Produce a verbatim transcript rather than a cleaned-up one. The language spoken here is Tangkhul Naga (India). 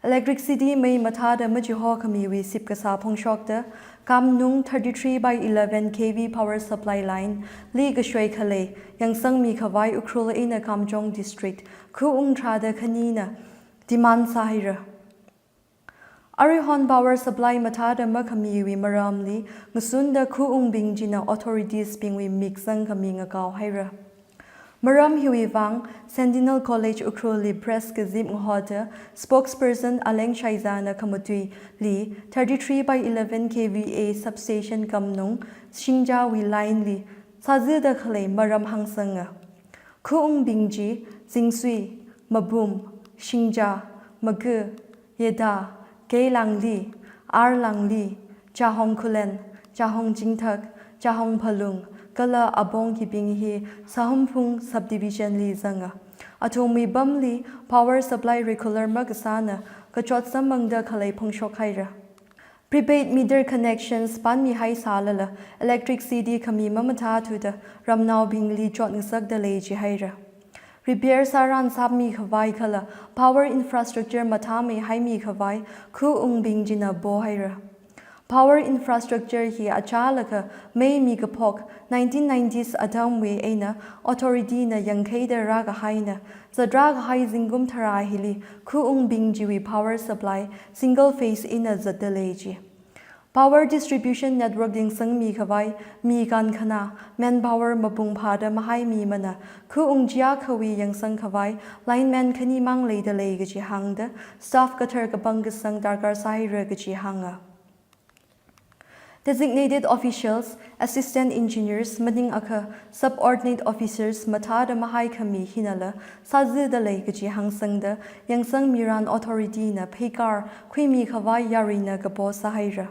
Electricity mei mathāda machiho khamiwui sipkasā phongshokta, Kamnung thirty-three by eleven K V power supply line li kashoi khalei yangsangmi khavai Ukhrul eina Kamjong District, khaung tharāda khanina demand sāhaira. Aruihon power supply mathāda makhamiwui maramli ngasunda khaungbing china authorities bingwui mik zangkhami ngakao haira. Maram hiwui vang Sentinel College Ukhrul li press kazip ngahoda spokesperson Aleng Shaiza na khamatuili thirty-three by eleven K V A substation Kamnung Shingja wui line li sāzida khalei maram hāngsanga. Khaungbing chi Zingsui, Mabum, Shingja, Maga, Yeda, Keilangli, Arlangli, Chahong Khullen, Chahong Chingthak, Chahong Phalung, kala Abong hibing hi Sahumphung subdivision li zanga. Athumwui pamli power supply regular makasāna kachot samphangda khalei phongshok haira. Prepaid meter connections panmihai sālala electricity khami mamathāthuda ramnaobingli chot ngasakda lei jihaira. Repair sāran sāpmi khavai kala power infrastructure mathāmei haimi khavai khaungbing china pohaira. Power infrastructure hi achālakha mei mikaphok nineteen nineties atamwui eina authority na yangkhuida rākahaina, zatrā kahai zingkum tharā hili khaungbing chiwui power supply single phase eina zatda lei ji. Power distribution network yangsangmi khavai mi kankhana, manpower mapung phāda mahaimimana khaung chiakhawui yangsang khavai lineman khanimang leida lei kaji hāngda staff kathar kapang kasang darkar sāhaira kaji hānga. Designated officials, assistant engineers maningakha subordinate officers mathāda mahaikhami hinala sāzida lei kaji hāngsangda yangsangmiran authority na pheikar khuimi khavai yaruina kapo sāhaira.